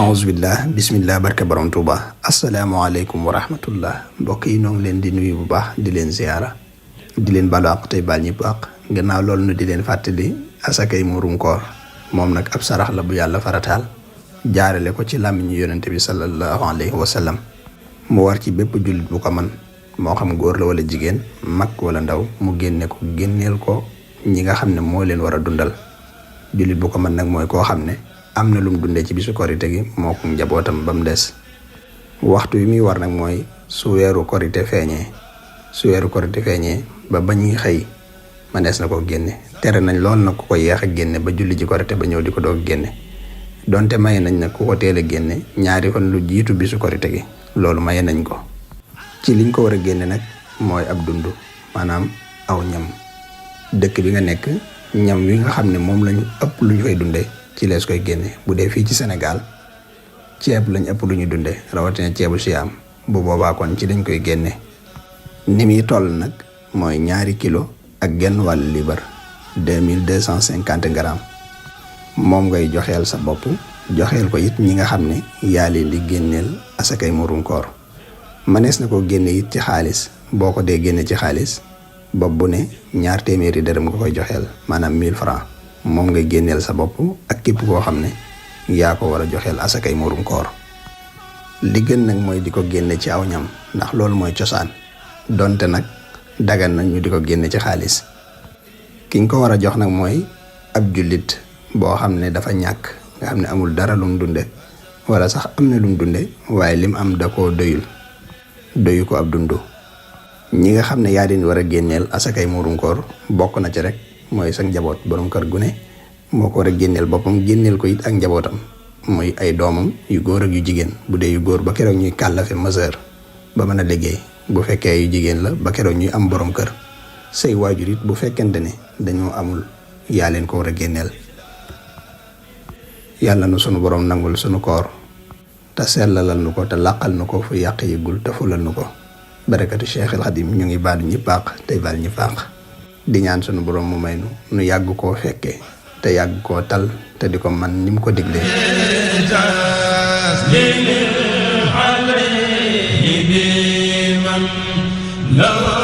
aousubillah bismillah barke borom Tuuba asalaamaaleykum wa rahmatullah mbokk yi noo ngi leen di nuyu bu baax di leen ziyaara di leen balu àq tey baal ñëpp àq gannaaw loolu nu di leen fàttali asakay murum koor moom nag ab sarax la bu yàlla farataal jaarale ko ci làmmiñu yonente bi sallallahu alayhi wa sallam mu war ci bépp jullit bu ko man moo xam góor la wala jigéen mag wala ndaw mu génneel ko ñi nga xam ne moo leen war a dundal jullit bu ko man nag mooy koo xam ne am na lum dundee ci bisu korite gi moo ko njabootam ba mu des waxtu wi muy war nag mooy su weeru korite feeñee ba ñuy xëy manees na ko génne tere nañ lool nag ku ko yeex a génne ba julli ji korite ba ñëw di ko doog génne donte maye nañ nag ku ko teel a génne ñaari fan lu jiitu bisu korite gi loolu maye nañ ko ci liñ ko war a génne nag mooy ab dund maanaam aw ñam dëkk bi nga nekk ñam wi nga xam ne moom lañu ëpp lu ñu fay dundee ci lees koy génne bu dee fii ci Sénégal ceeb lañ ëpp lu ñu dundee rawatina ceebu siyaam bu boobaa kon ci dañ koy génne ni muy toll nag mooy 2 kilo ak genn wàllu liibar 2250 grammes moom ngay joxeel sa bopp joxeel ko it ñi nga xam ne yaa leen di génneel asakay murum koor manees na ko génne it ci xaalis boo ko dee génne ci xaalis bopp bu ne 200 dërëm nga koy joxeel maanaam 1000 francs moom ngay génneel sa bopp ak képp koo xam ne yaa ko war a joxeel asakay murum koor li gën nag mooy di ko génne ci aw ñam ndax loolu mooy cosaan donte nag dagan nag ñu di ko génne ci xaalis ki nga ko war a jox nag mooy ab jullit boo xam ne dafa ñàkk nga xam ne amul dara lum dunde wala sax am na lum dunde waaye lim am da koo doyu ko ab dundu ñi nga xam ne yaa leen war a génneel asakay murum koor bokk na ci rek mooy sa njaboot borom kër gu ne moo ko war a génneel boppam génneel ko it ak njabootam muy ay doomam yu góor ak yu jigéen bu dee yu góor ba keroog ñuy kàllafe majeur ba mën a liggéey bu fekkee yu jigéen la ba keroog ñuy am borom kër say waajur it bu fekkente ne dañoo amul yaa leen ko war a génneel yàlla nu sunu borom nangul sunu koor te sellalal nu ko te làqal nu ko fu yàq yëgul te fulal nu ko barakatu Cheikh El Khadim ñu ngi baalu ñi paax tey baal ñi paax di ñaan sunu borom mu may nu yàgg koo fekke te yàgg koo tal te di ko man ni mu ko diglee لو